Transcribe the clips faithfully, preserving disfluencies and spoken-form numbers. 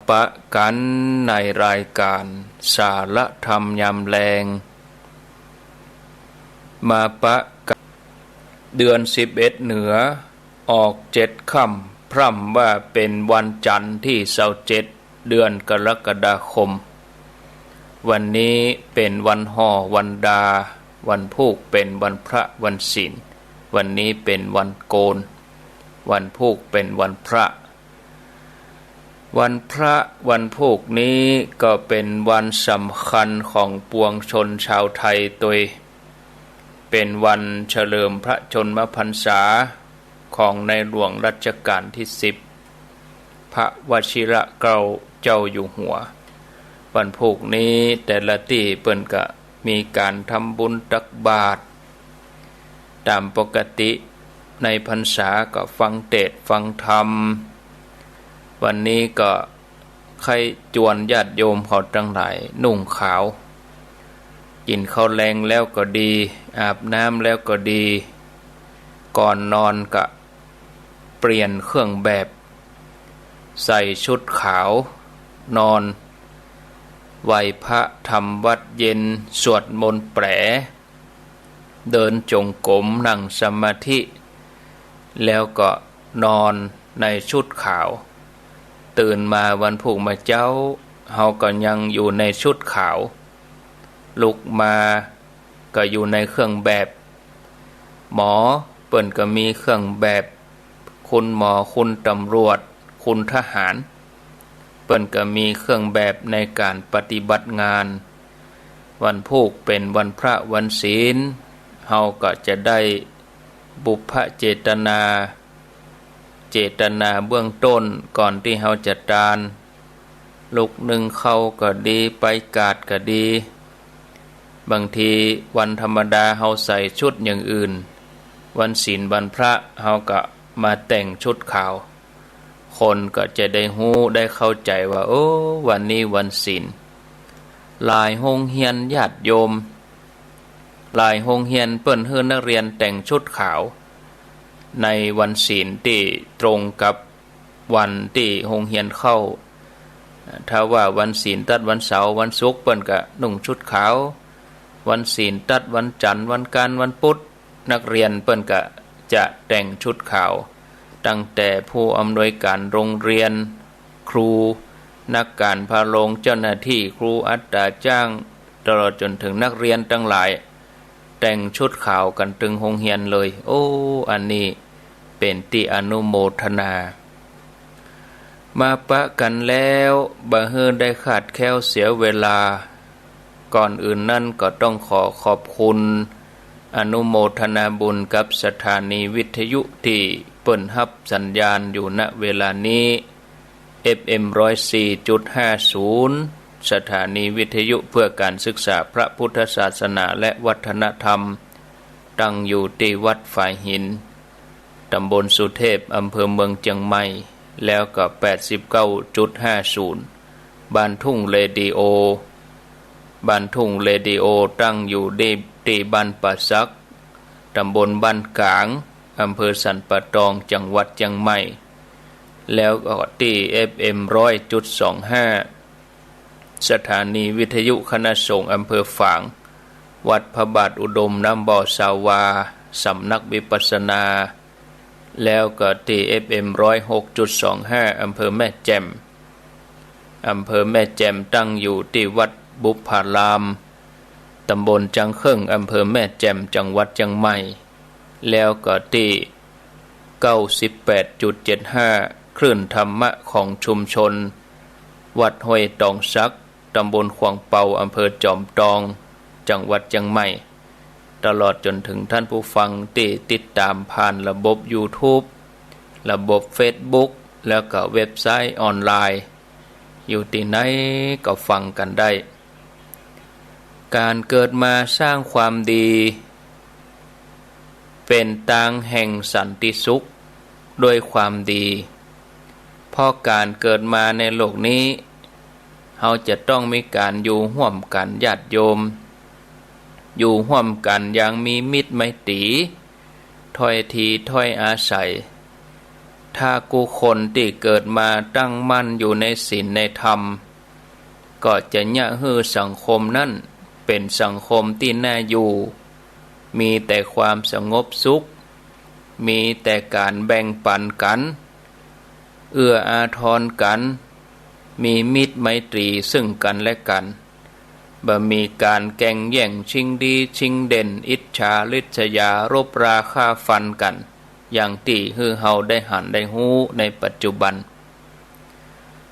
ปะกั๋นในรายก๋านสาระธรรมยามแลง มาปะกั๋น เดือนสิบเอ็ดเหนือ ออกเจ็ดค่ำ พร่ำว่าเป๋นวันจันทร์ตี้ซาวเจ็ด เดือนกรกฎาคม วันนี้เป๋นวันห่อวันดา วันพูกเป๋นวันพระวันศีล วันนี้เป๋นวันโกน วันพูกเป๋นวันพระ วันพระวันพูกนี้ก็เป๋นวันสำคัญของปวงชนชาวไทยตวย เป๋นวันเฉลิมพระชนมพรรษาของในหลวงรัชกาลตี้สิบ พระวชิรเกล้าเจ้าอยู่หัว วันพูกนี้แต่ละตี้เปิ้นก็มีก๋านทำบุญตักบาตร ต๋ามปกติในพรรษาก็ฟังเตสน์ฟังธรรม วันนี้ก็ใค่จวนญาติโยมเขาตังหลายนุ่งขาว กิ๋นข้าวแลงแล้วก็ดี อาบน้ำแล้วก็ดี ก่อนนอนก็เปลี่ยนเครื่องแบบ ใส่ชุดขาว นอน ไหว้พระทำวัตรเย็น สวดมนต์แปล เดินจงกรม นั่งสมาธิ แล้วก็นอนในชุดขาว ตื่นมาวันพูกมาเจ๊า เฮาก็ยังอยู่ในชุดขาว ลุกมาก็อยู่ในเครื่องแบบ หมอเปิ้นก็มีเครื่องแบบ คุณหมอ คุณตำรวจ คุณทหาร เปิ้นก็มีเครื่องแบบในก๋านปฏิบัติงาน วันพูกเป๋นวันพระวันศีล เฮาก็จะได้บุพเจตนา เจตนาเบื้องต้นก่อนตี้เฮาจะตาน ลุกนึ่งข้าวก็ดี ไปกาดก็ดี บางทีวันธรรมดาเฮาใส่ชุดอย่างอื่น วันศีลวันพระเฮาก็มาแต่งชุดขาว คนก็จะได้ฮู้ได้เข้าใจ๋ว่า โอ้ วันนี้วันศีล หลายโฮงเฮียนญาติโยม หลายโฮงเฮียนเปิ้นหื้อนักเรียนแต่งชุดขาว ในวันศีลตี้ตรงกับวันตี้โฮงเฮียนเข้า ถ้าว่าวันศีลตั๊ดวันเสาร์วันศุกร์เปิ้นก็นุ่งชุดขาว วันศีลตั๊ดวันจันทร์วันกานวันพุธ นักเรียนเปิ้นก็จะแต่งชุดขาว ตั้งแต่ผู้อำนวยการโรงเรียน ครู นักก๋านพาโรง เจ้าหน้าตี้ ครูอัตราจ้าง ตลอดจ๋นเถิงนักเรียนตังหลาย แต่งชุดขาวกั๋นตึงโฮงเฮียนเลย โอ้ อันนี้เป๋นตี้อนุโมทนา มาปะกั๋นแล้ว บ่หื้อได้ขาดแคลนเสียเวลา ก่อนอื่นนั้นก็ต้องขอขอบคุณ อนุโมทนาบุญกับสถานีวิทยุตี้เปิ้นฮับสัญญาณอยู่ ณ เวลานี้ เอฟเอ็ม ร้อยสี่จุดห้าศูนย์ สถานีวิทยุเพื่อการศึกษาพระพุทธศาสนาและวัฒนธรรม ตั้งอยู่ตี้วัดฝายหิน ต๋ำบลสุเทพ อำเภอเมืองเจียงใหม่ แล้วก็ แปดสิบเก้าจุดห้าศูนย์ บ้านทุ่งเรดิโอ บ้านทุ่งเรดิโอตั้งอยู่ตี้ ตี้บ้านป่าสัก ต๋ำบลบ้านก๋าง อำเภอสันป่าตอง จังหวัดเจียงใหม่ แล้วก็ตี้ เอฟเอ็ม ร้อยจุดสองห้า สถานีวิทยุคณะสงฆ์อำเภอฝาง วัดพระบาทอุดม น้ำบ่อสาวา สำนักวิปัสสนา แล้วก็ตี้ เอฟเอ็ม ร้อยหกจุดสองห้า อำเภอแม่แจ่ม อำเภอแม่แจ่มตั้งอยู่ตี้วัดบุพพาราม ต๋ำบลจังเคิ่ง อำเภอแม่แจ่ม จังหวัดเจียงใหม่ แล้วก็ตี้ เก้าสิบแปดจุดเจ็ดห้า คลื่นธรรมะของชุมชน วัดห้วยตองสัก ต๋ำบลขวางเปา อำเภอจอมตอง จังหวัดเจียงใหม่ ตลอดจ๋นเถิงต้านผู้ฟังตี้ติดต๋ามผ่านระบบยูทูบ ระบบเฟซบุ๊ก แล้วก็เว็บไซต์ออนไลน์ อยู่ตี้ไหนก็ฟังกั๋นได้ ก๋านเกิดมาสร้างความดี เป๋นตางแห่งสันติสุข ด้วยความดี เพราะก๋านเกิดมาในโลกนี้ เฮาจะต้องมีก๋านอยู่ฮ่วมกั๋นญาติโยม อยู่ฮ่วมกั๋นอย่างมีมิตรไมตรี ถ้อยทีถ้อยอาศัย ถ้ากู้คนตี้เกิดมาตั้งมั่นอยู่ในศีลในธรรม ก็จะเยียะหื้อสังคมนั้นเป๋นสังคมตี้น่าอยู่ มีแต่ความสงบสุข มีแต่ก๋านแบ่งปั๋นกั๋น เอื้ออาทรกั๋น มีมิตรไมตรีซึ่งกั๋นและกั๋น บ่มีก๋านแก่งแย่งชิงดีชิงเด่น อิจฉาริษยา รบราฆ่าฟันกั๋น อย่างตี้หื้อเฮาได้หันได้ฮู้ในปัจจุบัน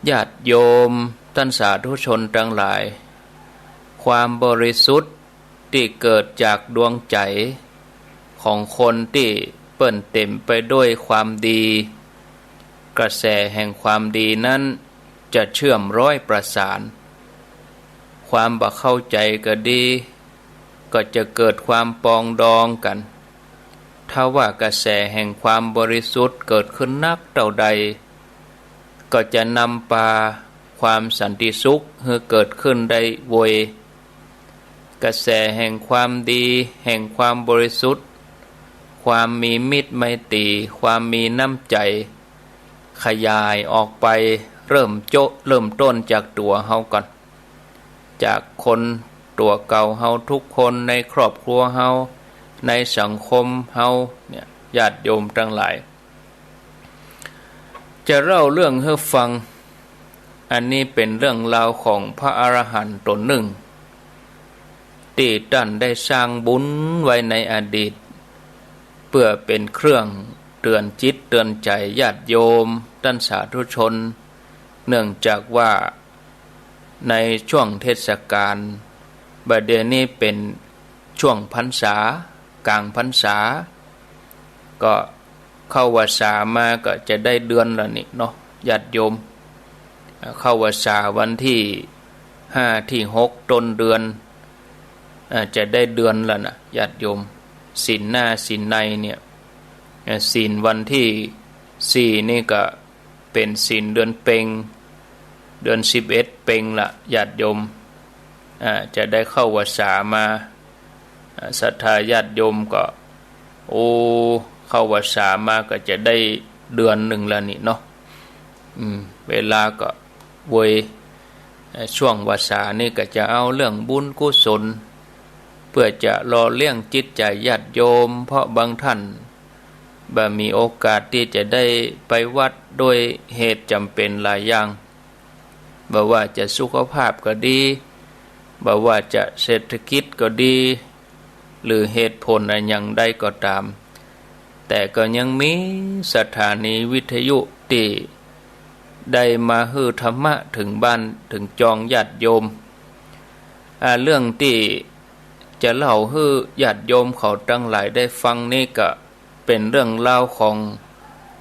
ญาติโยมต้านสาธุชนตังหลาย ความบริสุทธิ์ตี้เกิดจากดวงใจ๋ของคนตี้เปิ้นเต๋มไปด้วยความดี กระแสแห่งความดีนั้นจะเชื่อมร้อยประสาน ความบ่เข้าใจ๋ก็ดี ก็จะเกิดความปรองดองกั๋น ถ้าว่ากระแสแห่งความบริสุทธิ์เกิดขึ้นนักเต้าใด ก็จะนำปาความสันติสุขหื้อเกิดขึ้นได้โวย กระแสแห่งความดี แห่งความบริสุทธิ์ ความมีมิตรไมตรี ความมีน้ำใจ๋ ขยายออกไป เริ่มโจ๊ะ เริ่มต้นจากตั๋วเฮาก่อน จากคนตั๋วเก่าเฮาทุกคน ในครอบครัวเฮา ในสังคมเฮาเนี่ย ญาติโยมตังหลาย จะเล่าเรื่องหื้อฟัง อันนี้เป๋นเรื่องราวของพระอรหันต์ต๋นนึ่ง ตี้ต้านได้สร้างบุญไว้ในอดีต เปื้อเป๋นเครื่องเตื๋อนจิตเตื๋อนใจ๋ญาติโยมต้านสาธุชน เนื่องจากว่าในช่วงเทศกาล บ่าเดี่ยวนี้เป๋นช่วงพรรษา ก๋างพรรษา ก็เข้าวัสสามาก็จะได้เดือนละนี่เนาะ ญาติโยม อ่า เข้าวัสสาวันตี้ห้าตี้หกต้นเดือน อ่า จะได้เดือนละนะ ญาติโยม ศีลหน้าศีลในเนี่ย อ่า ศีลวันตี้สี่นี่ก็เป๋นศีลเดือนเป็ง เดือนสิบเอ็ดเป็งละ ญาติโยม อ่า จะได้เข้าวัสสามา อ่า ศรัทธาญาติโยมก็ โอ้ เข้าวัสสามาก็จะได้เดือนนึ่งละนี่เนาะ อืม เวลาก็โวย เอ่อ ช่วงวัสสานี่ก็จะเอาเรื่องบุญกุศล เปื้อจะหล่อเลี้ยงจิตใจ๋ญาติโยม เพราะบางต้านบ่มีโอกาสตี้จะได้ไปวัดด้วยเหตุจ๋ำเป๋นหลายอย่าง บ่ว่าจะสุขภาพก็ดี บ่ว่าจะเศรษฐกิจก็ดี หรือเหตุผลอะหยังใดก็ต๋าม แต่ก็ยังมีสถานีวิทยุตี้ได้มาหื้อธรรมะเถิงบ้านเถิงจองญาติโยม อ่า เรื่องตี้จะเล่าหื้อญาติโยมเขาตังหลายได้ฟังนี่ก็ เป๋นเรื่องราวของ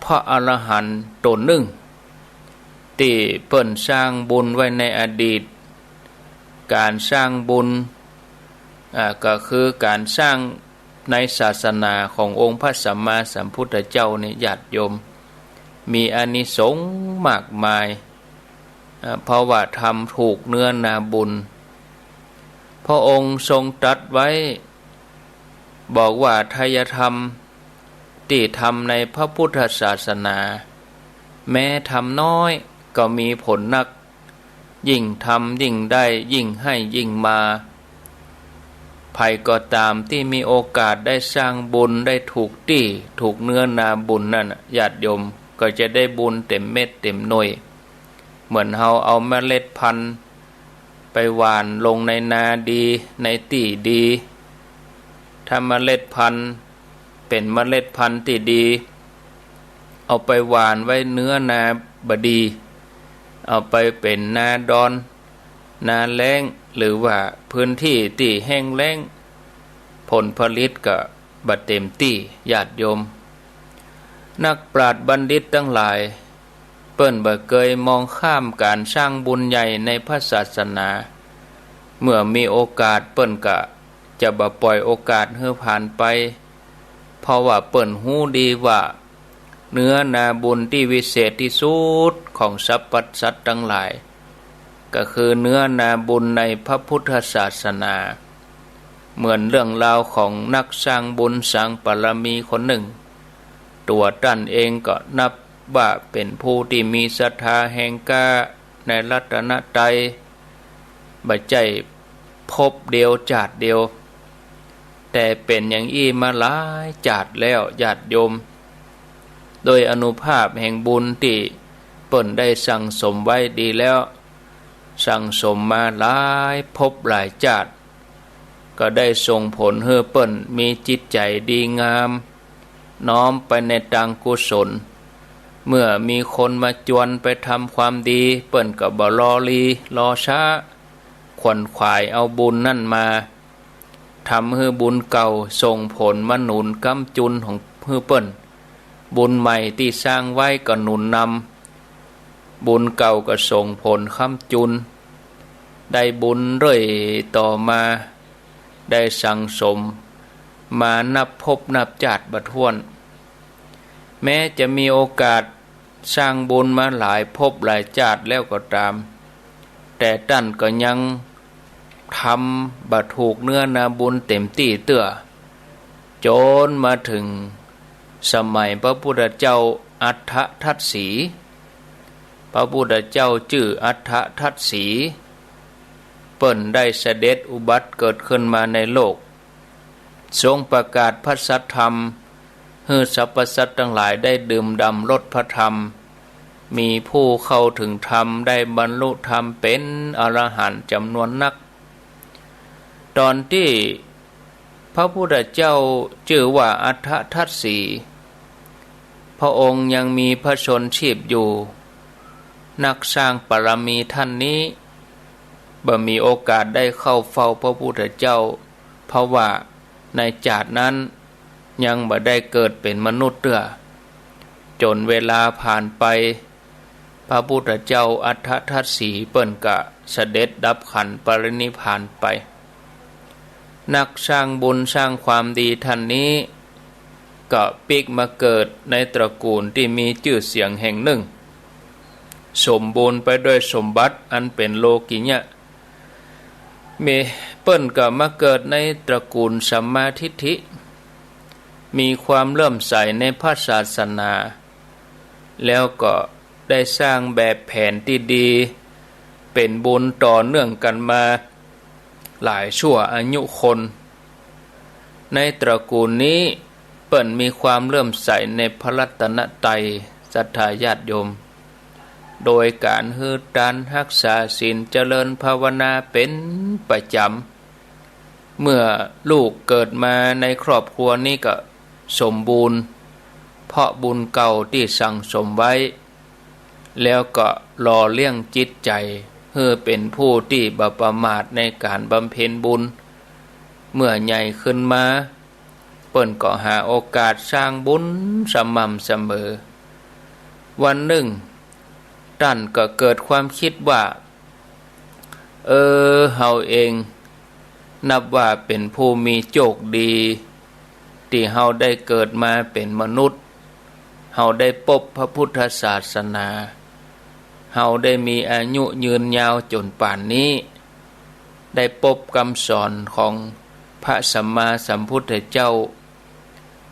พระอรหันต์ต๋นนึ่ง ตี้เปิ้นสร้างบุญไว้ในอดีต ก๋านสร้างบุญ อ่า ก็คือก๋านสร้างในศาสนาขององค์พระสัมมาสัมพุทธเจ้านี่ ญาติโยม มีอานิสงส์มากมาย อ่า เพราะว่าทำถูกเนื้อนาบุญ พระองค์ทรงตรัสไว้ บอกว่าไทยธรรมตี้ทำในพระพุทธศาสนา แม้ทำน้อยก็มีผลนัก ยิ่งทำยิ่งได้ ยิ่งให้ยิ่งมา ใผก็ต๋ามตี้มีโอกาสได้สร้างบุญได้ถูกตี้ถูกเนื้อนาบุญนั่นน่ะ ญาติโยม ก็จะได้บุญเต๋มเม็ดเต๋มหน่วย เหมือนเฮาเอาเมล็ดพันธุ์ ไปหว่านลงในนาดี ในตี้ดี ถ้าเมล็ดพันธุ์เป๋นเมล็ดพันธุ์ตี้ดี เอาไปหว่านไว้เนื้อนาบ่ดี เอาไปเป๋นนาดอน นาแล้ง หรือว่าพื้นตี้ตี้แห้งแล้ง ผลผลิตก็บ่เต๋มตี้ ญาติโยม นักปราชญ์บัณฑิตย์ตังหลาย เปิ้นบ่เกยมองข้ามก๋านสร้างบุญใหญ่ในพระศาสนา เมื่อมีโอกาสเปิ้นก็จะบ่ป่อยโอกาสหื้อผ่านไป เพราะว่าเปิ้นฮู้ดีว่า เนื้อนาบุญตี้วิเศษตี้สุดของสรรพสัตว์ตังหลาย ก็คือเนื้อนาบุญในพระพุทธศาสนา เหมือนเรื่องราวของนักสร้างบุญสร้างบารมีคนนึ่ง ตั๋วต้านเองก็นับ ว่าเป๋นผู้ตี้มีศรัทธาแฮงกล้าในรัตนตรัย บ่ใจ้ภพเดียวจาติเดียว แต่เป๋นอย่างอี้มาหลายจาติแล้วญาติโยม โดยอานุภาพแห่งบุญตี้เปิ้นได้สั่งสมไว้ดีแล้ว สั่งสมมาหลายภพหลายจาติ ก็ได้ส่งผลหื้อเปิ้นมีจิตใจ๋ดีงาม น้อมไปในตางกุศล เมื่อมีคนมาจวนไปทำความดี เปิ้นก็บ่รอลีรอช้า ขวนขวายเอาบุญนั้นมา ทำหื้อบุญเก่าส่งผลมาหนุนค้ำจุนของหื้อเปิ้น บุญใหม่ตี้สร้างไว้ก็หนุนนำ บุญเก่าก็ส่งผลค้ำจุน ได้บุญเรื่อยต่อมา ได้สั่งสมมานับภพนับจาติบ่ถ้วน แม้จะมีโอกาสสร้างบุญมาหลายภพหลายจาติแล้วก็ต๋าม แต่ต้านก็ยังทำบ่ถูกเนื้อนาบุญเต๋มตี้เตื้อ จ๋นมาเถิงสมัยพระพุทธเจ้าอัฏฐทัตสี พระพุทธเจ้าจื้ออัฏฐทัตสี เปิ้นได้เสด็จอุบัติเกิดขึ้นมาในโลก ทรงประกาศพระสัทธรรม หื้อสรรพสัตว์ตังหลายได้ดื่มด่ำรสพระธรรม มีผู้เข้าเถิงธรรม ได้บรรลุธรรมเป๋นอรหันต์จ๋ำนวนนัก ต๋อนตี้พระพุทธเจ้าจื้อว่าอัฏฐทัตสี พระองค์ยังมีพระชนม์ชีพอยู่ นักสร้างบารมีต้านนี้ บ่มีโอกาสได้เข้าเฝ้าพระพุทธเจ้า เพราะว่าในจาตินั้นยังบ่ได้เกิดเป๋นมนุษย์เตื้อ จ๋นเวลาผ่านไป พระพุทธเจ้าอัฏฐทัตสีเปิ้นก็เสด็จดับขันธ์ปรินิพพานไป นักสร้างบุญสร้างความดีต้านนี้ ก็ปิ๊กมาเกิดในตระกูลตี้มีจื้อเสียงแห่งนึ่ง สมบูรณ์ไปด้วยสมบัติอันเป๋นโลกิยะ มี เปิ้นก็มาเกิดในตระกูลสัมมาทิฏฐิ มีความเลื่อมใสในพระศาสนา แล้วก็ได้สร้างแบบแผนตี้ดี เป๋นบุญต่อเนื่องกั๋นมาหลายชั่วอายุคน ในตระกูลนี้เปิ้นมีความเลื่อมใสในพระรัตนตรัย ศรัทธาญาติโยม โดยก๋านหื้อตาน ฮักษาศีล เจริญภาวนาเป๋นประจ๋ำ เมื่อลูกเกิดมาในครอบครัวนี้ก็สมบูรณ์ เพราะบุญเก่าตี้สั่งสมไว้ แล้วก็หล่อเลี้ยงจิตใจ๋หื้อเป๋นผู้ตี้บ่ประมาทในก๋านบำเพ็ญบุญ เมื่อใหญ่ขึ้นมา เปิ้นก็หาโอกาสสร้างบุญสม่ำเสมอ วันนึ่ง ต้านก็เกิดความกึ๊ดว่า เออ เฮาเองนับว่าเป๋นผู้มีโจคดี ตี้เฮาได้เกิดมาเป๋นมนุษย์ เฮาได้ปบพระพุทธศาสนา เฮาได้มีอายุยืนยาวจ๋นป่านนี้ ได้ปบกำสอนของพระสัมมาสัมพุทธเจ้า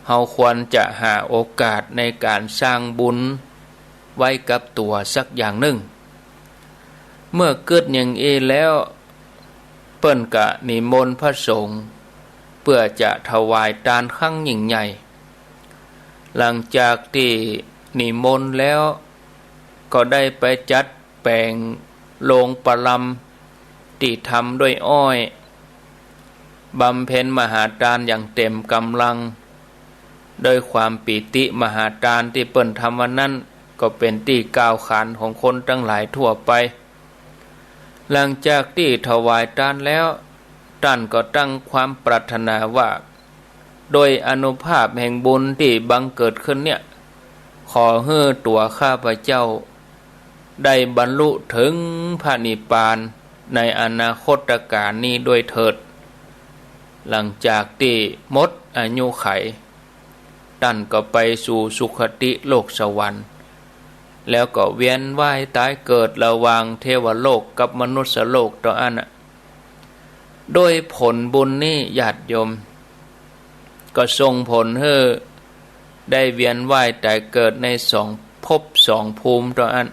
เฮาควรจะหาโอกาสในก๋านสร้างบุญไว้กับตั๋วสักอย่างนึ่ง เมื่อกึ๊ดอย่างอี้แล้ว เปิ้นก็นิมนต์พระสงฆ์เปื้อจะถวายตานครั้งยิ่งใหญ่ หลังจากตี้นิมนต์แล้ว ก็ได้ไปจัดแป๋งโลงประลำตี้ทำด้วยอ้อย บำเพ็ญมหาตานอย่างเต๋มก๋ำลัง ด้วยความปีติมหาตานตี้เปิ้นทำวันนั้น ก็เป๋นตี้กล่าวขานของคนตังหลายทั่วไป หลังจากตี้ถวายตานแล้ว ต้านก็ตั้งความปรารถนาว่า โดยอานุภาพแห่งบุญตี้บังเกิดขึ้นเนี่ย ขอหื้อตั๋วข้าพเจ้าได้บรรลุเถิงพระนิพพานในอนาคตกาลนี้ด้วยเถิด หลังจากตี้หมดอายุขัย ต้านก็ไปสู่สุคติโลกสวรรค์ แล้วก็เวียนว่ายต๋ายเกิดระหว่างเทวโลกกับมนุษยโลกเต้าอั้นน่ะ โดยผลบุญนี้ญาติโยม ก็ส่งผลหื้อได้เวียนว่ายต๋ายเกิดในสอง ภพสองภูมิเต้าอั้น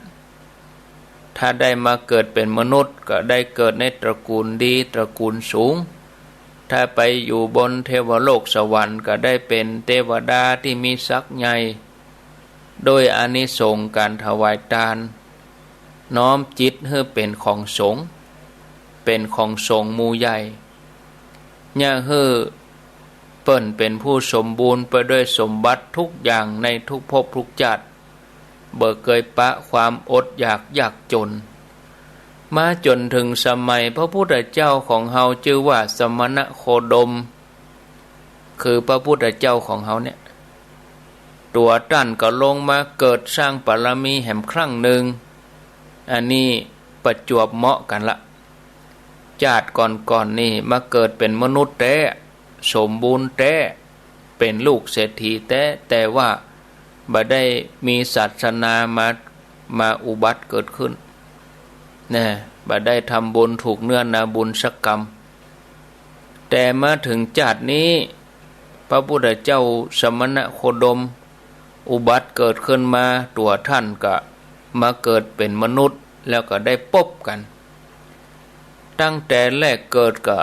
ถ้าได้มาเกิดเป๋นมนุษย์ก็ได้เกิดในตระกูลดีตระกูลสูง ถ้าไปอยู่บนเทวโลกสวรรค์ก็ได้เป๋นเตวดาตี้มีศักดิ์ใหญ่ โดยอานิสงส์ก๋านถวายตาน น้อมจิตหื้อเป๋นของสงฆ์ เป๋นของสงฆ์หมู่ใหญ่ เยียะหื้อเปิ้นเป๋นผู้สมบูรณ์ไปด้วยสมบัติทุกอย่างในทุกภพทุกจาติ บ่เกยปะความอดอยากยากจ๋น มาจ๋นเถิงสมัยพระพุทธเจ้าของเฮาจื้อว่าสมณโคดม คือพระพุทธเจ้าของเฮาเนี่ย ตั๋วต้านก็ลงมาเกิดสร้างบารมีแหมครั้งนึ่ง อันนี้ประจวบเหมาะกั๋นละ จาติก่อนๆ นี่มาเกิดเป๋นมนุษย์แต๊ สมบูรณ์แต๊ เป๋นลูกเศรษฐีแต๊ แต่ว่าบ่ได้มีศาสนามา มาอุบัติเกิดขึ้น นะ บ่ได้ทำบุญถูกเนื้อนาบุญสักกำ แต่มาเถิงจาตินี้ พระพุทธเจ้าสมณโคดม อุบัติเกิดขึ้นมา ตั๋วต้านก็มาเกิดเป๋นมนุษย์ แล้วก็ได้ปบกั๋น ตั้งแต่แรกเกิดก็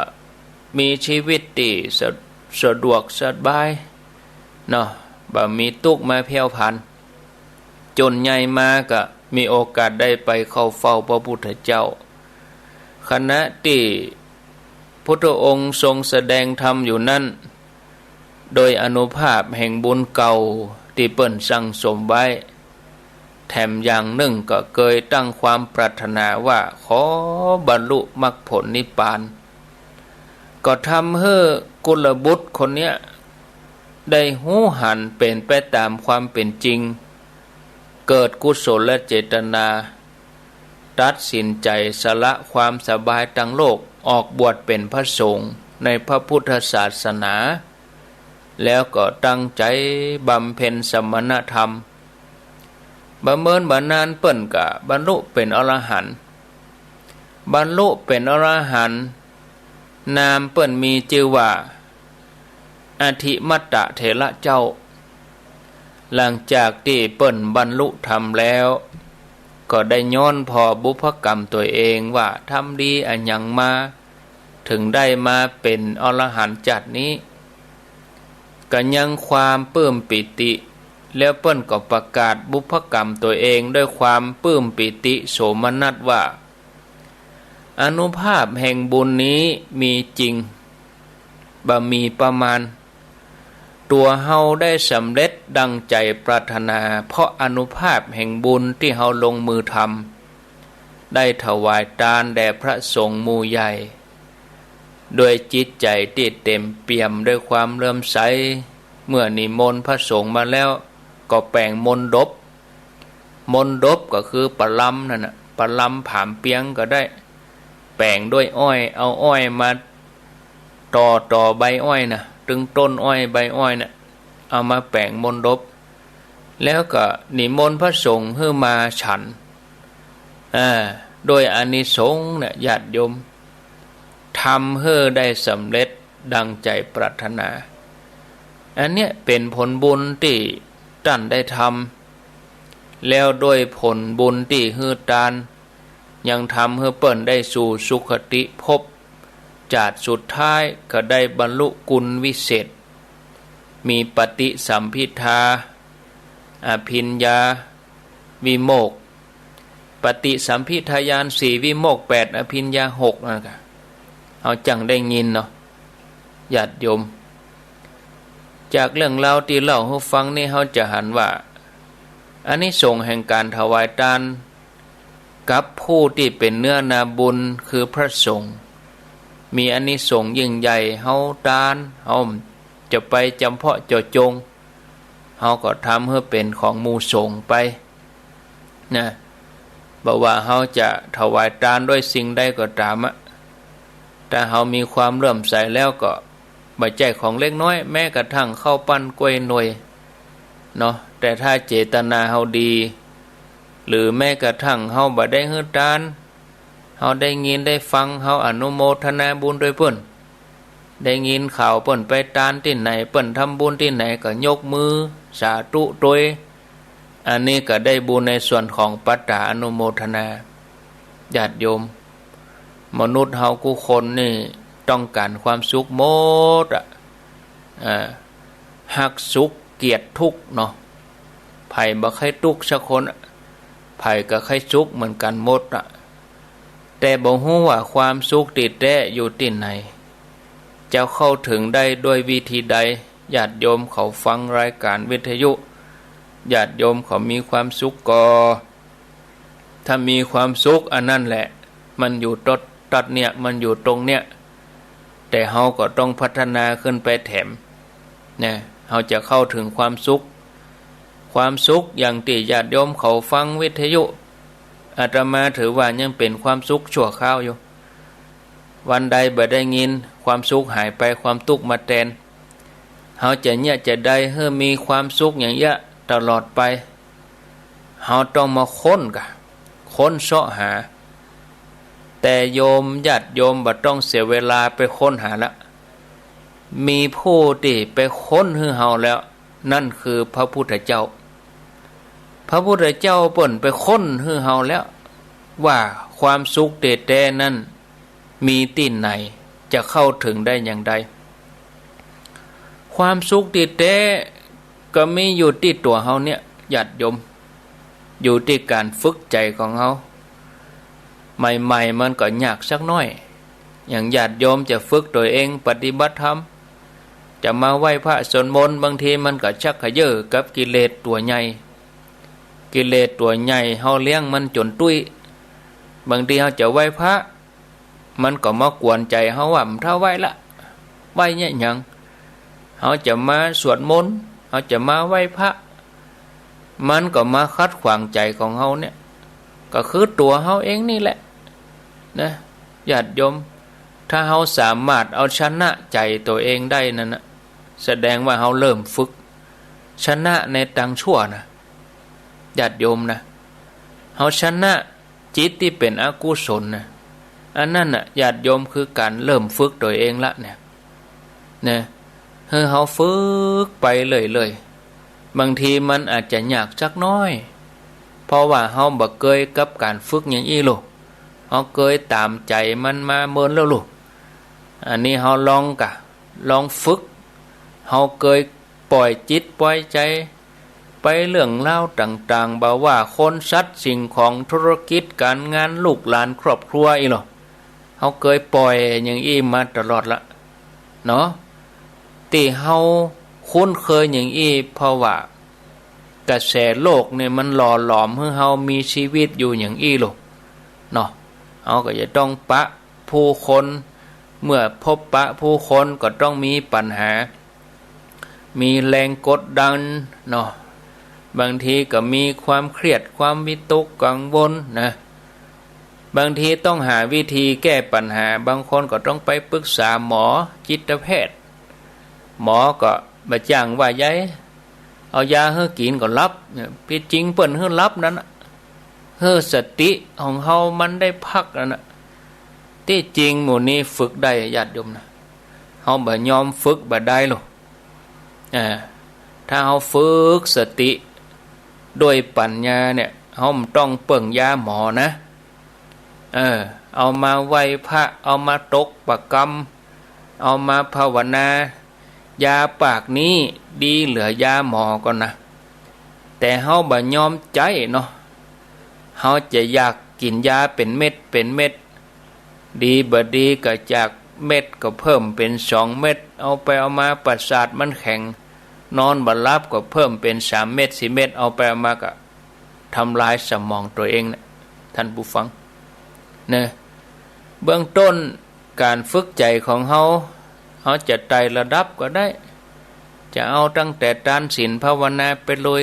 มีชีวิตตี้สะ สะดวกสบายเนาะ บ่มีตุ๊กข์มาแผ่วผัน จ๋นใหญ่มาก็มีโอกาสได้ไปเข้าเฝ้าพระพุทธเจ้า ขณะตี้พุทธองค์ทรงแสดงธรรมอยู่นั้น โดยอานุภาพแห่งบุญเก่าตี้เปิ้นสั่งสมไว้ แถมอย่างนึ่งก็เกยตั้งความปรารถนาว่าขอบรรลุมรรคผลนิพพาน ก็ทำหื้อกุลบุตรคนเนี้ยได้ฮู้หันเป๋นไปต๋ามความเป๋นจริง เกิดกุศลเจตนา ตัดสินใจ๋สละความสบายตางโลก ออกบวชเป๋นพระสงฆ์ในพระพุทธศาสนา แล้วก็ตั้งใจ๋บำเพ็ญสมณธรรม บ่เมินบ่นานเปิ้นก็บรรลุเป๋นอรหันต์ บรรลุเป๋นอรหันต์ นามเปิ้นมีจื้อว่า อธิมัตตเถระเจ้า หลังจากตี้เปิ้นบรรลุธรรมแล้ว ก็ได้ย้อนผ่อบุพกรรมตั๋วเองว่าทำดีอะหยังมา เถิงได้มาเป๋นอรหันต์จาตินี้ ก็ยังความปลื้มปีติ แล้วเปิ้นก็ประกาศบุพกรรมตั๋วเองด้วยความปลื้มปีติโสมนัสว่า อานุภาพแห่งบุญนี้มีจริง บ่มีประมาณ ตั๋วเฮาได้สำเร็จดังใจ๋ปรารถนา เพราะอานุภาพแห่งบุญตี้เฮาลงมือทำ ได้ถวายตานแด่พระสงฆ์หมู่ใหญ่ ด้วยจิตใจ๋ตี้เต๋มเปี่ยมด้วยความเลื่อมใส เมื่อนิมนต์พระสงฆ์มาแล้ว ก็แป๋งมณฑป มณฑปก็คือประลำนั่นน่ะ ประลำผามเปียงก็ได้ แป๋งด้วยอ้อย เอาอ้อยมาต่อ ต่อใบอ้อยน่ะ ตึงต้นอ้อยใบอ้อยน่ะ เอามาแป๋งมณฑป แล้วก็นิมนต์พระสงฆ์หื้อมาฉัน อ่า โดยอานิสงส์เนี่ย ญาติโยม ทำหื้อได้สำเร็จดังใจ๋ปรารถนา อันเนี้ยเป๋นผลบุญตี้ต้านได้ทำ แล้วด้วยผลบุญตี้หื้อตาน ยังทำหื้อเปิ้นได้สู่สุคติภพ จาติสุดท้ายก็ได้บรรลุกุณวิเศษ มีปฏิสัมภิทา อภิญญา วิโมกข์ ปฏิสัมภิทาญาณสี่ วิโมกข์แปด อภิญญาหก นั่นกะ เฮาจั่งได้ยินเนาะ ญาติโยม จากเรื่องราวตี้เล่าหื้อฟังนี้ เฮาจะหันว่า อานิสงส์แห่งก๋านถวายตาน กับผู้ตี้เป๋นเนื้อนาบุญคือพระสงฆ์ มีอานิสงส์ยิ่งใหญ่ เฮาตาน เฮาจะไปจ๋ำเพาะเจาะจง เฮาก็ทำหื้อเป๋นของหมู่สงฆ์ไปนะ บ่ว่าเฮาจะถวายตานด้วยสิ่งใดก็ต๋ามอะ ถ้าเฮามีความเลื่อมใสแล้วก็ บ่ใจ้ของเล็กน้อย แม้กระทั่งข้าวปั้นก๊วยนวยเนาะ แต่ถ้าเจตนาเฮาดี หรือแม้กระทั่งเฮาบ่ได้หื้อตาน เฮาได้ยินได้ฟัง เฮาอนุโมทนาบุญด้วยเปิ้น ได้ยินข่าวเปิ้นไปตานตี้ไหน เปิ้นทำบุญตี้ไหน ก็ยกมือสาธุตวย อันนี้ก็ได้บุญในส่วนของปัตตาอนุโมทนา ญาติโยม มนุษย์เฮากู้คนนี่ต้องก๋านความสุขหมดอะ อ่า ฮักสุขเกลียดทุกข์เนาะ ใผบ่ใค่ตุ๊กสักคนอะ ใผก็ใค่สุขเหมือนกั๋นหมดอะ แต่บ่ฮู้ว่าความสุขตี้แต๊อยู่ตี้ไหน จะเข้าเถิงได้ด้วยวิธีใด ญาติโยมเขาฟังรายก๋านวิทยุ ญาติโยมเขามีความสุขก่อ ถ้ามีความสุขอันนั้นแหละ มันอยู่ตรงเนี่ย มันอยู่ตรงเนี่ย แต่เฮาก็ต้องพัฒนาขึ้นไปแถม นะ เฮาจะเข้าเถิงความสุข ความสุขอย่างตี้ญาติโยมเขาฟังวิทยุ อาตมาถือว่ายังเป๋นความสุขชั่วคราวอยู่ วันใดบ่ได้ยิน ความสุขหายไป ความตุ๊กมาแตน เฮาจะเยียะจะใดหื้อมีความสุขอย่างเยียะตลอดไป เฮาต้องมาค้นก่ะ ค้นเซาะหา แต่โยมญาติโยมบ่ต้องเสียเวลาไปค้นหาละ มีผู้ตี้ไปค้นหื้อเฮาแล้ว นั่นคือพระพุทธเจ้า พระพุทธเจ้าเปิ้นไปค้นหื้อเฮาแล้ว ว่าความสุขตี้แต๊นั้นมีตี้ไหน จะเข้าเถิงได้อย่างใด ความสุขตี้แต๊ก็มีอยู่ตี้ตั๋วเฮาเนี่ย ญาติโยม อยู่ตี้ก๋านฝึกใจ๋ของเฮา ใหม่ๆ มันก็ยากสักหน้อย อย่างญาติโยมจะฝึกตั๋วเองปฏิบัติธรรม จะมาไหว้พระสวดมนต์ บางทีมันก็ชักเขย่อกับกิเลสตั๋วใหญ่ กิเลสตั๋วใหญ่เฮาเลี้ยงมันจ๋นตุ้ย บางทีเฮาจะไหว้พระ มันก็มากวนใจ๋เฮาว่า บ่าเต้าไหว้ละ ไหว้เยียะหยัง เฮาจะมาสวดมนต์ เฮาจะมาไหว้พระ มันก็มาขัดขวางใจ๋ของเฮาเนี่ย ก็คือตั๋วเฮาเองนี่แหละ นะ ญาติโยม ถ้าเฮาสามารถเอาชนะใจ๋ตั๋วเองได้นั่นนะ แสดงว่าเฮาเริ่มฝึก ชนะในตางชั่วนะ ญาติโยมนะ เฮาชนะจิตตี้เป๋นอกุศลนะ อันนั้นน่ะ ญาติโยม คือก๋านเริ่มฝึกตั๋วเองละเนี่ย นะ หื้อเฮาฝึกไปเรื่อยๆ บางทีมันอาจจะยากสักหน้อย เพราะว่าเฮาบ่เกยกับก๋านฝึกอย่างอี้ลูก เฮาเกยต๋ามใจ๋มันมาเมินแล้วลูก อันนี้เฮาลองก่ะ ลองฝึก เฮาเกยป่อยจิตป่อยใจ๋ไปเรื่องราวต่างๆ บ่าว่าคนสัตว์สิ่งของธุรกิจก๋านงานลูกหลานครอบครัวอี้ลอ เฮาเกยป่อยอย่างอี้มาตลอดละ เนาะ ตี้เฮาคุ้นเคยอย่างอี้ เพราะว่ากระแสโลกนี่มันหล่อหลอมหื้อเฮามีชีวิตอยู่อย่างอี้ลอ เนาะ เฮาก็จะต้องปะผู้คน เมื่อพบปะผู้คนก็ต้องมีปัญหา มีแรงกดดันเนาะ บางทีก็มีความเครียด ความวิตกกังวลนะ บางทีต้องหาวิธีแก้ปัญหา บางคนก็ต้องไปปรึกษาหมอจิตแพทย์ หมอก็บ่จ้างว่าใหญ่ เอายาหื้อกิ๋นก็หลับเนี่ย ตี้จริงเปิ้นหื้อหลับนั่นน่ะ หื้อสติของเฮามันได้พักนั่นน่ะ ตี้จริงหมู่นี้ฝึกได้ ญาติโยมนะ เฮาบ่ยอมฝึกบ่ได้ลอ อ่า ถ้าเฮาฝึกสติด้วยปัญญาเนี่ย เฮาบ่ต้องเปิ่งยาหมอนะ เออ เอามาไหว้พระ เอามาตกประกำ เอามาภาวนา ยาปากนี้ดีเหลือยาหมอก่อนนะ แต่เฮาบ่ยอมใจ๊เนาะ เฮาจะอยากกิ๋นยาเป๋นเม็ดเป๋นเม็ด ดีบ่ดีก็จากเม็ดก็เพิ่มเป๋นสองเม็ด เอาไปเอามาประสาทมันแข็ง นอนบ่หลับก็เพิ่มเป๋นสามเม็ดสี่เม็ด เอาไปเอามาก็ทำลายสมองตั๋วเองนะ ท่านผู้ฟัง เนาะ เบื้องต้นก๋านฝึกใจ๋ของเฮา เฮาจะไต่ระดับก็ได้ จะเอาตั้งแต่ตานศีลภาวนาไปเลย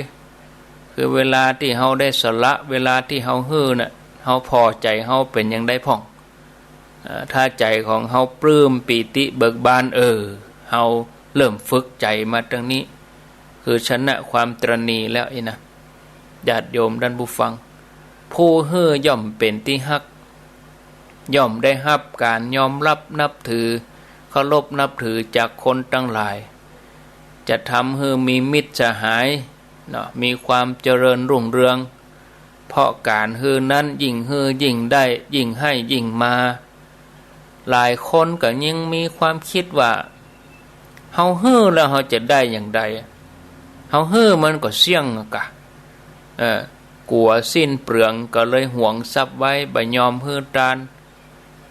คือเวลาตี้เฮาได้สละ เวลาตี้เฮาหื้อน่ะ เฮาผ่อใจ๋เฮาเป๋นอย่างใดพ่อง อ่า ถ้าใจ๋ของเฮาปลื้มปีติเบิกบาน เออ เฮาเริ่มฝึกใจ๋มาตางนี้ คือชนะความตระหนี่แล้วอี้นะ ญาติโยมท่านผู้ฟัง ผู้หื้อย่อมเป๋นตี้ฮัก ย่อมได้ฮับก๋านยอมรับนับถือ เคารพนับถือจากคนตังหลาย จะทำหื้อมีมิตรสหาย เนาะ มีความเจริญรุ่งเรือง เพราะก๋านหื้อนั้นยิ่งหื้อยิ่งได้ ยิ่งหื้อยิ่งมา หลายคนก็ยังมีความกึ๊ดว่า เฮาหื้อแล้วเฮาจะได้อย่างใด เฮาหื้อมันก็เสี้ยงอะกะ เออ กั๋วสิ้นเปลืองก็เลยหวงทรัพย์ไว้ บ่ยอมหื้อตาน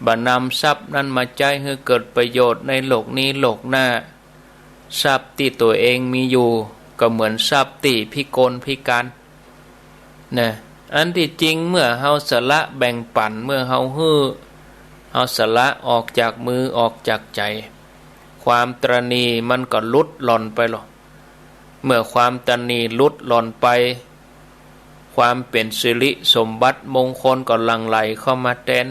บ่นำทรัพย์นั้นมาใจ๊หื้อเกิดประโยชน์ในโลกนี้โลกหน้า ทรัพย์ตี้ตั๋วเองมีอยู่ก็เหมือนทรัพย์ตี้พิกลพิการ นะ อันตี้จริงเมื่อเฮาสละแบ่งปั๋น เมื่อเฮาหื้อ เฮาสละออกจากมือออกจากใจ๋ ความตระหนี่มันก็หลุดหล่อนไปลอ เมื่อความตระหนี่หลุดหล่อนไป ความเป๋นสิริสมบัติมงคลก็หลั่งไหลเข้ามาแตน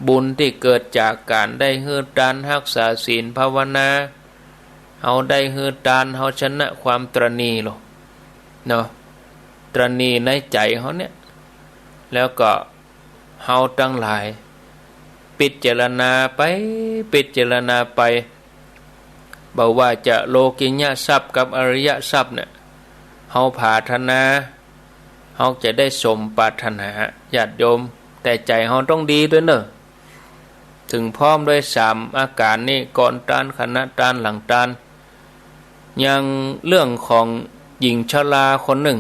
บุญตี้เกิดจากก๋านได้หื้อตาน ฮักษาศีลภาวนา เฮาได้หื้อตาน เฮาชนะความตระหนี่ลอ เนาะ ตระหนี่ในใจ๋เฮาเนี่ย แล้วก็เฮาตังหลาย พิจารณาไป พิจารณาไป บ่ว่าจะโลกิยทรัพย์กับอริยทรัพย์เนี่ย เฮาผาถนา เฮาจะได้สมปรารถนา ญาติโยม แต่ใจ๋เฮาต้องดีตวยเน่อ เถิงพร้อมตวยสามอาก๋านนี้ ก่อนตาน ขณะตาน หลังตาน อย่างเรื่องของหญิงชราคนนึ่ง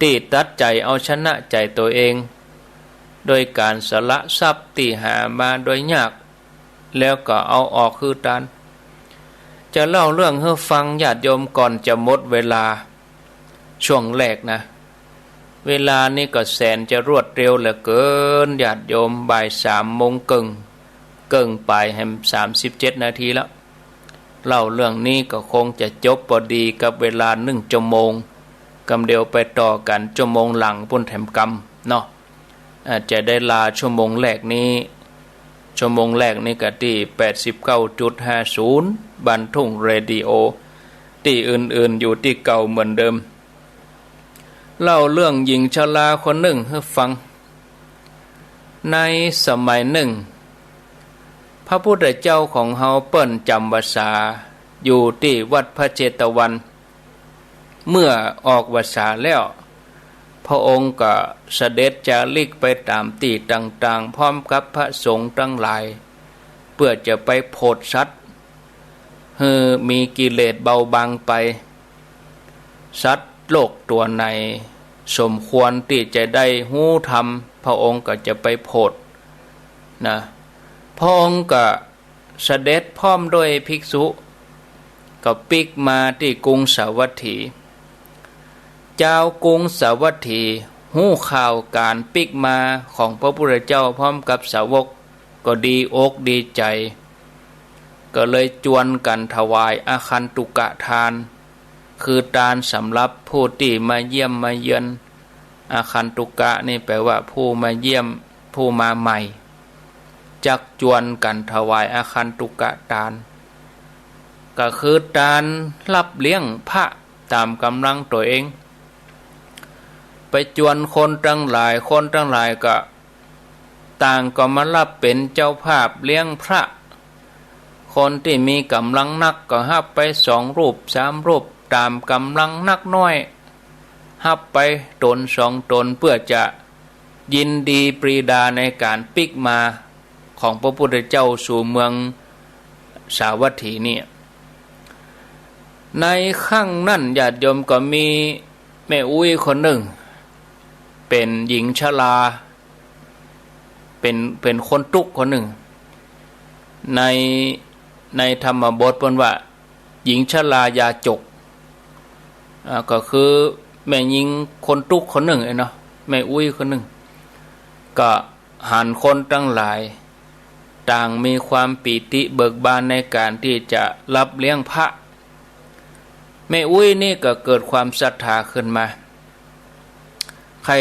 ตี้ตัดใจ๋เอาชนะใจ๋ตั๋วเอง โดยก๋านสละทรัพย์ตี้หามาโดยยาก แล้วก็เอาออกหื้อตาน จะเล่าเรื่องหื้อฟังญาติโยมก่อนจะหมดเวลา ช่วงแรกนะ เวลานี้ก็แสนจะรวดเร็วเหลือเกินญาติโยม บ่ายสามโมงเกิ่ง เกิ่งป๋ายแหม สามสิบเจ็ดนาทีแล้ว เล่าเรื่องนี้ก็คงจะจบปอดีกับเวลานึ่งจั่วโมง กำเดียวไปต่อกั๋นจั่วโมงหลังปู้นแถมกำเนาะ อาจจะได้ลาจั่วโมงแรกนี้ จั่วโมงแรกนี้ก็ตี้แปดสิบเก้าจุดห้าศูนย์ บ้านทุ่งเรดิโอ ตี้อื่นๆ อยู่ตี้เก่าเหมือนเดิม เล่าเรื่องหญิงชราคนนึ่งหื้อฟัง ในสมัยนึ่ง พระพุทธเจ้าของเฮาเปิ้นจ๋ำพรรษาอยู่ตี้วัดพระเจตวัน เมื่อออกพรรษาแล้ว พระองค์ก็เสด็จจาริกไปต๋ามตี้ต่างๆ พร้อมกับพระสงฆ์ตังหลาย เปื้อจะไปโผดสัตว์ หื้อมีกิเลสเบาบางไป สัตว์โลกตั๋วไหนสมควรตี้จะได้ฮู้ธรรม พระองค์ก็จะไปโผดนะ พระองค์ก็เสด็จพร้อมด้วยภิกษุ ก็ปิ๊กมาตี้กรุงสาวัตถี จาวกรุงสาวัตถีฮู้ข่าวก๋านปิ๊กมาของพระพุทธเจ้าพร้อมกับสาวก ก็ดีอกดีใจ๋ ก็เลยจวนกั๋นถวายอาคันตุกะตาน คือตานสำหรับผู้ตี้มาเยี่ยมมาเยือน อาคันตุกะนี่แปลว่าผู้มาเยี่ยม ผู้มาใหม่ จักจวนกั๋นถวายอาคันตุกะตาน ก็คือตานฮับเลี้ยงพระต๋ามก๋ำลังตั๋วเอง ไปจวนคนตังหลาย คนตังหลายก็ต่างก็มาฮับเป๋นเจ้าภาพเลี้ยงพระ คนตี้มีก๋ำลังนักก็ฮับไปสองรูปสามรูป ต๋ามก๋ำลังนักน้อย ฮับไปต๋นสองต๋น เปื้อจะยินดีปรีดาในก๋านปิ๊กมาของพระพุทธเจ้าสู่เมืองสาวัตถีเนี่ย ในครั้งนั้นญาติโยมก็มีแม่อุ๊ยคนนึ่ง เป๋นหญิงชรา เป๋น เป๋นคนตุ๊กข์คนนึ่ง ใน ในธรรมบทเปิ้นว่า หญิงชรายาจก อ่า ก็คือแม่ญิงคนตุ๊กข์คนนึ่งเนาะ แม่อุ๊ยคนนึ่ง ก็หันคนตังหลาย ต่างมีความปีติเบิกบานในก๋านตี้จะฮับเลี้ยงพระ แม่อุ๊ยนี่ก็เกิดความศรัทธาขึ้นมา ใค่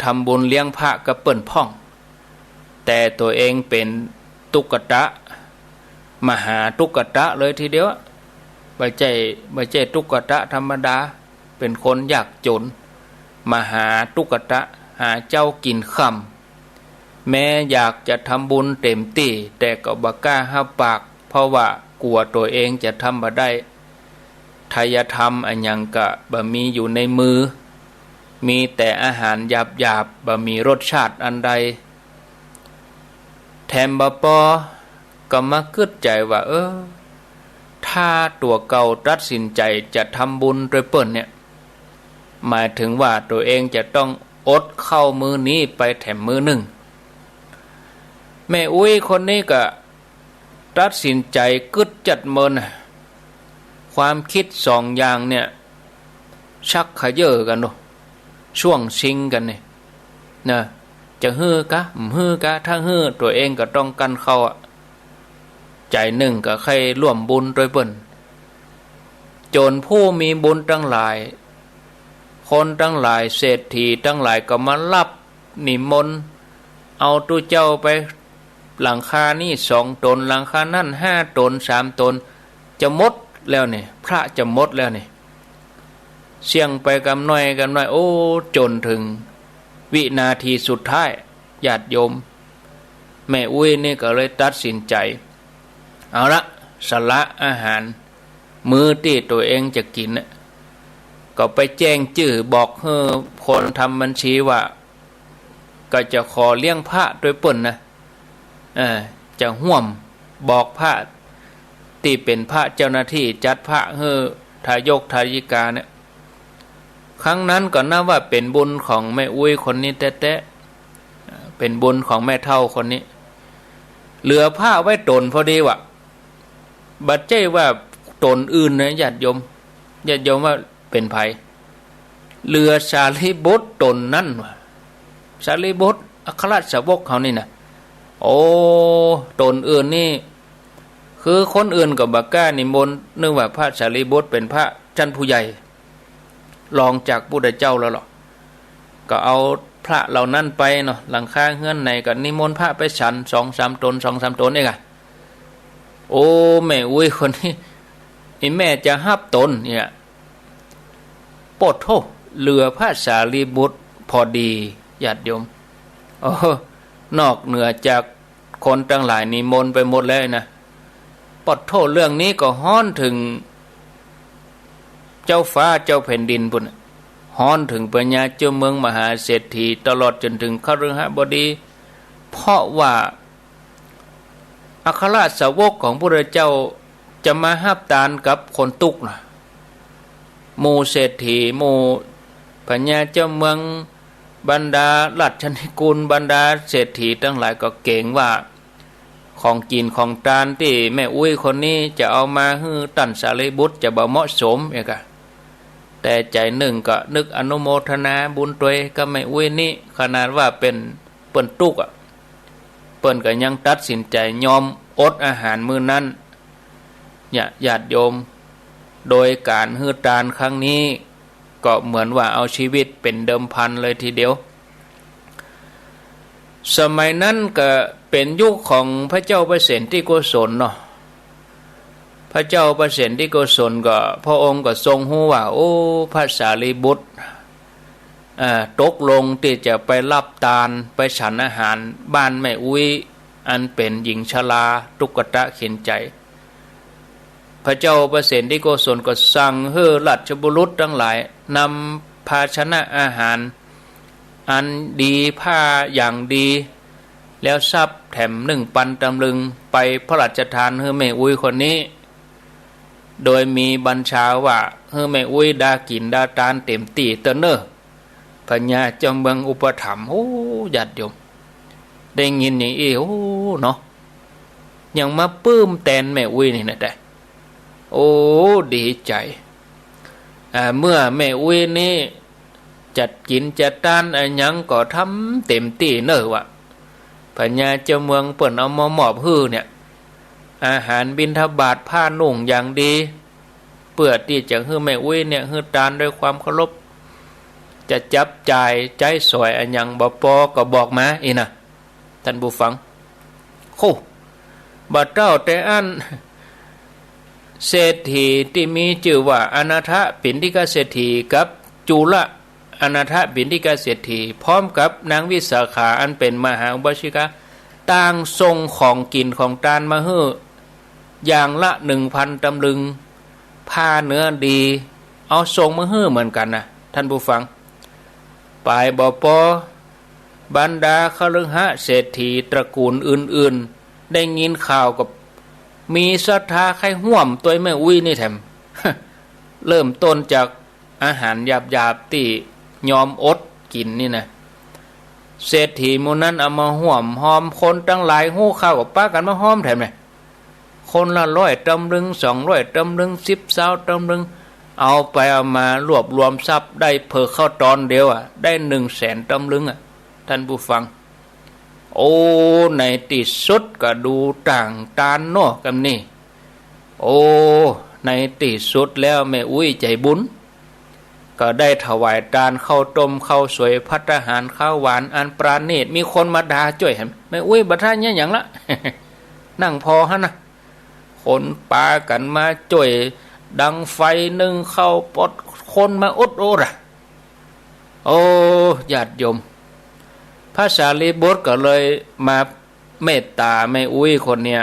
ทำบุญเลี้ยงพระกับเปิ้นพ่อง แต่ตั๋วเองเป๋นตุ๊กตะ มหาตุ๊กตะเลยทีเดียวอะ บ่ใจ้ บ่ใจ้ตุ๊กตะธรรมดา เป๋นคนยากจ๋น มหาตุ๊กตะ หาเจ๊ากิ๋นค่ำ แม้อยากจะทำบุญเต๋มตี้ แต่ก็บ่กล้าฮับปาก เพราะว่ากั๋วตั๋วเองจะทำบ่ได้ ไทยธรรมอะหยังก็บ่มีอยู่ในมือ มีแต่อาหารหยาบๆ บ่มีรสชาติอันใด แถมบ่ปอ ก็มากึ๊ดใจ๋ว่า เออ ถ้าตั๋วเก่าตัดสินใจ๋จะทำบุญตวยเปิ้นเนี่ย หมายถึงว่าตั๋วเองจะต้องอดข้าวมื้อนี้ไปแถมมื้อนึ่ง แม่อุ๊ยคนนี้ก็ตัดสินใจ๋กึ๊ดจัดเมินน่ะ ความกึ๊ดสองอย่างเนี่ย ชักเขย่อกั๋นเนาะ ช่วงชิงกั๋นเนี่ย นะ จะหื้อกะ บ่หื้อกะ ถ้าหื้อตั๋วเองก็ต้องกั้นข้าวอะ ใจ๋นึ่งก็ใค่ร่วมบุญตวยเปิ้น โจรผู้มีบุญตังหลาย คนตังหลาย เศรษฐีตังหลายก็มาฮับนิมนต์ เอาตุ๊เจ้าไป หลังคานี้สองต๋น หลังคานั้นห้าต๋น สามต๋น จะหมดแล้วเนี่ย พระจะหมดแล้วเนี่ย เสี้ยงไปกำน้อยกำน้อย โอ้ จ๋นเถิงวินาทีสุดท้าย ญาติโยม แม่อุ๊ยนี่ก็เลยตัดสินใจ๋ เอาละ สละอาหารมื้อตี้ตั๋วเองจะกิ๋นน่ะ ก็ไปแจ้งจื้อบอกหื้อคนทำบัญชีว่า ก็จะขอเลี้ยงพระตวยเปิ้นนะ เออ จะฮ่วมบอกพระตี้เป๋นพระเจ้าหน้าตี้จัดพระหื้อทายกทายิกาเนี่ย ครั้งนั้นก็นับว่าเป๋นบุญของแม่อุ๊ยคนนี้แต๊ๆ เป๋นบุญของแม่เฒ่าคนนี้ เหลือพระไว้ต๋นพอดีว่ะ บ่ใจ้ว่าต๋นอื่นนะ ญาติโยม ญาติโยมว่าเป๋นใผ เหลือสารีบุตรต๋นนั้นว่ะ สารีบุตรอัครสาวกเฮานี่นะ โอ้ ต๋นอื่นนี่ คือคนอื่นก็บ่กล้านิมนต์ นึกว่าพระสารีบุตรเป๋นพระชั้นผู้ใหญ่ รองจากพุทธเจ้าแล้วเหรอ ก็เอาพระเหล่านั้นไปเนาะ หลังคาเฮือนไหนก็นิมนต์พระไปฉันสองสามต๋น สองสามต๋นเองอะ โอ้ แม่อุ๊ยคนนี้ อีแม่จะฮับต๋นเนี่ย โป้โธ่ เหลือพระสารีบุตรพอดี ญาติโยม โอ้ นอกเหนือจากคนตังหลายนิมนต์ไปหมดแล้วนะ โป้โธ่ เรื่องนี้ก็ฮ้อนเถิงเจ้าฟ้าเจ้าแผ่นดินปู้นน่ะ ฮ้อนเถิงพญาเจ้าเมืองมหาเศรษฐี ตลอดจ๋นเถิงคฤหบดี เพราะว่า อัครสาวกของพุทธเจ้าจะมาฮับตานกับคนตุ๊กข์นะ หมู่เศรษฐี หมู่พญาเจ้าเมือง บรรดาราชนิกูล บรรดาเศรษฐีตังหลายก็เก๋งว่า ของกิ๋นของตานตี้แม่อุ๊ยคนนี้จะเอามาหื้อต้านสารีบุตรจะบ่เหมาะสมเองกะ แต่ใจ๋นึ่งก็นึกอนุโมทนาบุญตวยกับแม่อุ๊ยนี้ ขนาดว่าเป๋น เปิ้นตุ๊กข์อะ เปิ้นก็ยังตัดสินใจ๋ยอมอดอาหารมื้อนั้น เนี่ย ญาติโยม โดยก๋านหื้อตานครั้งนี้ ก็เหมือนว่าเอาชีวิตเป๋นเดิมพันเลยทีเดียว สมัยนั้นก็เป๋นยุคของพระเจ้าประเสนทิโกศลเนาะ พระเจ้าประเสนทิโกศลก็ พระองค์ก็ทรงฮู้ว่า โอ้ พระสารีบุตร อ่า ตกลงตี้จะไปฮับตาน ไปฉันอาหารบ้านแม่อุ๊ย อันเป๋นหญิงชราตุ๊กตะเข็ญใจ๋ พระเจ้าประเสนทิโกศลก็สั่งหื้อราชบุรุษตังหลายนำภาชนะอาหาร อันดีผ้าอย่างดี แล้วทรัพย์แถมนึ่งปันตำลึงไปพระราชทานหื้อแม่อุ๊ยคนนี้ โดยมีบัญชาว่าหื้อแม่อุ๊ยดากิ๋นดาตานเต๋มตี้เต๊อะเน่อ พญาเจ้าเมืองอุปถัมภ์ โอ้ ญาติโยม ได้ยินอย่างอี้ โอ้ เนาะ ยังมาปลื้มแตนแม่อุ๊ยนี่นะแต๊ โอ้ ดีใจ๋ อ่า เมื่อแม่อุ๊ยนี้จัดกิ๋นจัดตานอะหยังก็ทำเต๋มตี้เน่อวะ พญาเจ้าเมืองเปิ้นเอามามอบหื้อเนี่ย อาหารบิณฑบาต ผ้านุ่งอย่างดี เปื้อตี้จะหื้อแม่อุ๊ยเนี่ย หื้อตานด้วยความเคารพ จะจับจ่ายใจ๊สอยอะหยังบ่ปอก็บอกมาอี้นะ ต้านผู้ฟัง โอ้ บ่าเต้าแต่อั้น เศรษฐีตี้มีจื้อว่าอนาถปิณฑิกเศรษฐีกับจุลอนาถปิณฑิกเศรษฐี พร้อมกับนางวิสาขาอันเป๋นมหาอุบาสิกา ต่างส่งของกิ๋นของตานมาหื้อ อย่างละนึ่งปันตำลึง ผ้าเนื้อดี เอาส่งมาหื้อเหมือนกั๋นนะ ท่านผู้ฟัง ปายบ่ปอ บรรดาคฤหะเศรษฐีตระกูลอื่นๆ ได้ยินข่าวก็มีศรัทธาใค่ฮ่วมตวยแม่อุ๊ยนี่แถม เริ่มต้นจากอาหารหยาบๆ ตี้ยอมอดกิ๋นนี่นะ เศรษฐีหมู่นั้นเอามาฮ่วมฮอม คนตังหลายฮู้ข่าวก็ปากั๋นมาฮอมแถมเนี่ย คนละร้อยตำลึง สองร้อยตำลึง สิบซาวตำลึง เอาไปเอามารวบรวมทรัพย์ได้เผิกเข้าต๋อนเดียวอะ ได้หนึ่งแสนตำลึงอะ ท่านผู้ฟัง โอ้ ในตี้สุดก็ดูต่างตานเนาะกำนี้ โอ้ ในตี้สุดแล้วแม่อุ๊ยใจ๋บุญ ก็ได้ถวายตานข้าวต้มข้าวสวยภัตตาหารข้าวหวานอันประณีต มีคนมาด่าจ้วยแหม แม่อุ๊ยบ่ต้านเยียะหยังละ นั่งผ่อหั้นนะ คนปากั๋นมาจ้วย ดังไฟนึ่งข้าวปอด คนมาอุดอุดอะ โอ้ ญาติโยม พระสารีบุตรก็เลยมาเมตต๋าแม่อุ๊ยคนเนี้ย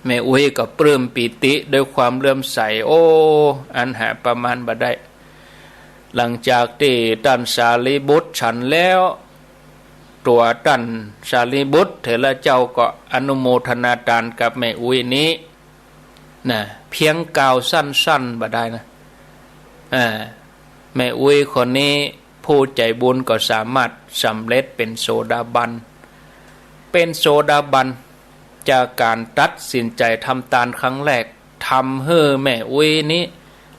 แม่อุ๊ยก็ปลื้มปีติด้วยความเลื่อมใส โอ้ อันหาประมาณบ่ได้ หลังจากตี้ต้านสารีบุตรฉันแล้ว ตั๋วต้านสารีบุตรเถระเจ้าก็อนุโมทนาตานกับแม่อุ๊ยนี้นะ เพียงกล่าวสั้นๆ บ่ได้นะ อ่า แม่อุ๊ยคนนี้ผู้ใจ๋บุญก็สามารถสำเร็จเป๋นโสดาบัน เป๋นโสดาบันจากก๋านตัดสินใจ๋ทำตานครั้งแรก ทำหื้อแม่อุ๊ยนี้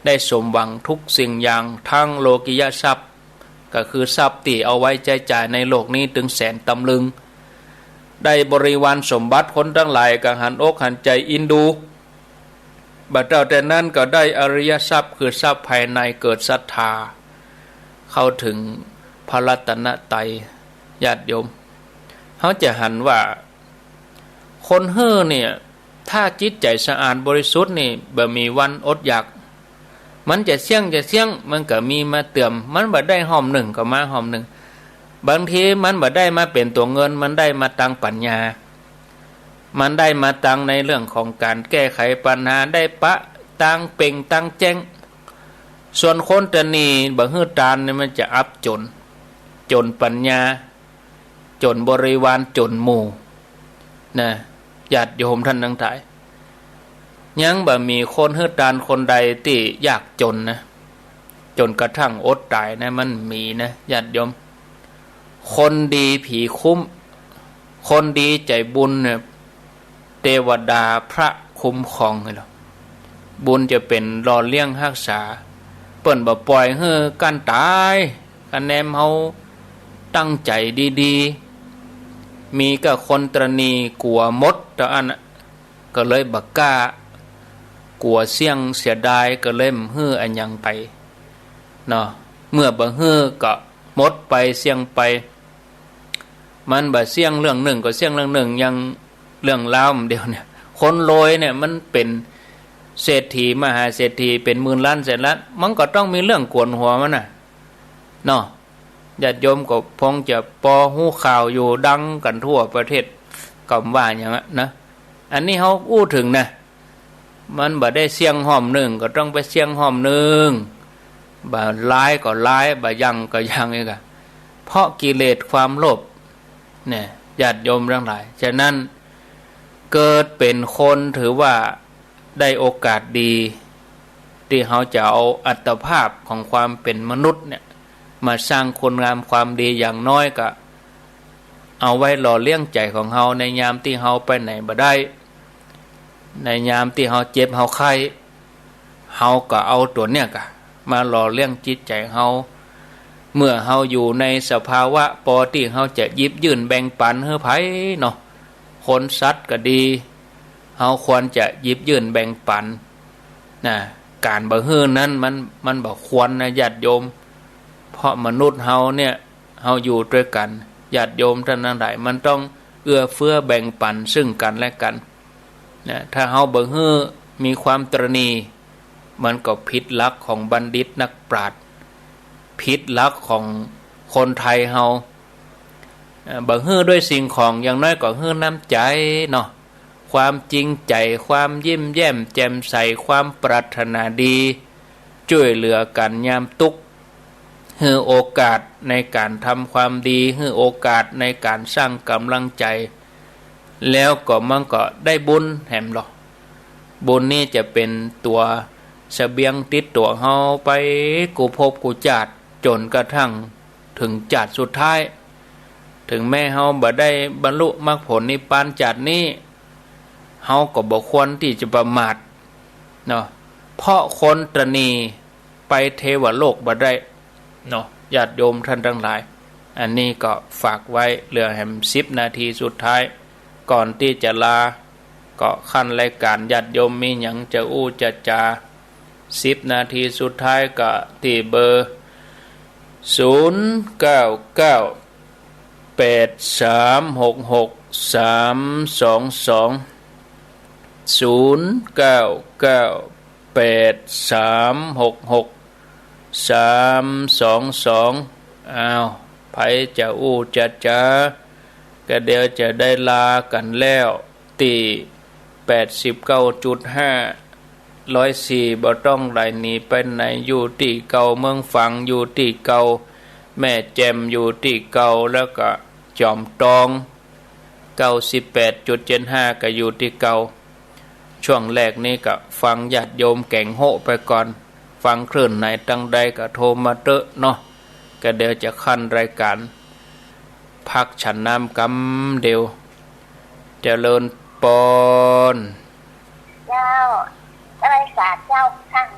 ได้สมหวังทุกสิ่งอย่าง ทั้งโลกิยทรัพย์ ก็คือทรัพย์ตี้เอาไว้ใจ๊จ่ายในโลกนี้ตึงแสนตำลึง ได้บริวารสมบัติ คนตังหลายก็หันอกหันใจ๋อินดู บ่าเต้าแต่นั้นก็ได้อริยทรัพย์ คือทรัพย์ภายในเกิดศรัทธา เข้าถึงพระรัตนตรัย ญาติโยม เฮาจะหันว่า คนหื้อเนี่ย ถ้าจิตใจ๋สะอาดบริสุทธิ์นี่ บ่มีวันอดอยาก มันจะเสี้ยงจะเสี้ยง มันก็มีมาเติม มันบ่ได้ฮ่อมนึ่งก็มาฮ่อมนึ่ง บางทีมันบ่ได้มาเป๋นตั๋วเงิน มันได้มาตางปัญญา มันได้มาตางในเรื่องของก๋านแก้ไขปัญหา ได้ปะตางเป่งตางแจ้ง ส่วนคนตะหนี่บ่หื้อตานนี่มันจะอับจ๋น จ๋นปัญญา จ๋นบริวาร จ๋นหมู่นะ ญาติโยมท่านตังหลาย ยังบ่มีคนหื้อตานคนใดตี้ยากจ๋นนะ จ๋นกระทั่งอดต๋ายนะ มันมีนะ ญาติโยม คนดีผีคุ้ม คนดีใจ๋บุญเนี่ย เตวดาพระคุ้มครองหื้อลอ บุญจะเป๋นหล่อเลี้ยงฮักษา เปิ้นบ่ป่อยหื้อกั้นต๋าย คะแนนเฮาตั้งใจ๋ดีๆ มีก้าคนตะหนี่กั๋วหมดเต้าอั้นน่ะ ก็เลยบ่ก้า กั๋วเสี้ยงเสียดาย ก็เลยบ่หื้ออะหยังไปเนาะ เมื่อบ่หื้อก็หมดไปเสี้ยงไป มันบ่เสี้ยงเรื่องนึ่งก็เสี้ยงเรื่องนึ่ง อย่างเรื่องราวเดี๋ยวเนี่ย คนรวยเนี่ยมันเป๋นเศรษฐีมหาเศรษฐี เป๋นหมื่นล้านแสนล้าน มันก็ต้องมีเรื่องกวนหัวมันน่ะเนาะ ญาติโยมก็คงจะปอฮู้ข่าวอยู่ดังกั๋นทั่วประเทศ ก็ว่าอย่างนั้นนะ อันนี้เฮาอู้เถิงนะ มันบ่ได้เสี้ยงฮ่อมนึ่งก็ต้องไปเสี้ยงฮ่อมนึ่ง บ่ร้ายก็ร้าย บ่ยังก็ยังอีกอะ เพราะกิเลสความโลภเนี่ย ญาติโยมตังหลาย ฉะนั้นเกิดเป๋นคนถือว่าได้โอกาสดี ตี้เฮาจะเอาอัตภาพของความเป๋นมนุษย์เนี่ย มาสร้างคุณงามความดี อย่างน้อยก็เอาไว้หล่อเลี้ยงใจ๋ของเฮา ในยามตี้เฮาไปไหนบ่ได้ ในยามตี้เฮาเจ็บเฮาไข้ เฮาก็เอาตั๋วเนี่ยกะ มาหล่อเลี้ยงจิตใจ๋เฮา เมื่อเฮาอยู่ในสภาวะปอตี้เฮาจะหยิบยื่นแบ่งปันหื้อใผเนาะ คนสัตว์ก็ดี เฮาควรจะหยิบยื่นแบ่งปันนะ ก๋านบ่หื้อนั้นมัน มันบ่ควรนะญาติโยม เพราะมนุษย์เฮาเนี่ย เฮาอยู่ตวยกั๋น ญาติโยมต้านตังหลาย มันต้องเอื้อเฟื้อแบ่งปันซึ่งกั๋นและกั๋นนะ ถ้าเฮาบ่หื้อ มีความตะหนี่ มันก็ผิดหลักของบัณฑิตนักปราชญ์ ผิดหลักของคนไทยเฮา เอ่อ บ่หื้อด้วยสิ่งของ อย่างน้อยก็หื้อน้ำใจ๋เนาะ ความจริงใจ๋ ความยิ้มแย้มแจ่มใส ความปรารถนาดี จ้วยเหลือกั๋นยามตุ๊ก หื้อโอกาสในก๋านทำความดี หื้อโอกาสในก๋านสร้างก๋ำลังใจ๋ แล้วก็มันก็ได้บุญแหมลอ บุญนี้จะเป๋นตั๋วเสบียงติดตั๋วเฮาไปกู้ภพกู้จาติ จ๋นกระทั่งเถิงจาติสุดท้าย เถิงแม้เฮาบ่ได้บรรลุมรรคผลนิพพานจาตินี้ เฮาก็บ่ควรตี้จะประมาทเนาะ เพราะคนตระหนี่ไปเทวโลกบ่ได้เนาะ ญาติโยมท่านตังหลาย อันนี้ก็ฝากไว้ เหลือแหมสิบนาทีสุดท้าย ก่อนตี้จะลา ก็ขั้นรายก๋าน ญาติโยมมีหยังจะอู้จะจ๋า สิบนาทีสุดท้ายก็ตี้เบอร์ ศูนย์ เก้า เก้า แปด สาม หก หก สาม สอง สอง ศูนย์ เก้า เก้า แปด สาม หก หก สาม สอง สอง อ้าว ใผจะอู้จะจ๋า ก็เดี๋ยวจะได้ลากั๋นแล้ว ตี้ แปดสิบเก้าจุดห้า ร้อยสี่ บ่ต้องได้หนีไปไหน อยู่ตี้เก่า เมืองฝางอยู่ตี้เก่า แม่แจ่มอยู่ตี้เก่า แล้วก็จอมตอง เก้าสิบแปดจุดเจ็ดห้า ก็อยู่ตี้เก่า ช่วงแรกนี้ก็ฟังญาติโยมแก๋งโฮะไปก่อน ฟังคลื่นไหนตังใดก็โทรมาเต๊อะเนาะ ก็เดี๋ยวจะขั้นรายก๋าน พักฉันน้ำกำเดียว เจริญปอน เจ้า นมัสก๋านเจ้า ข้าง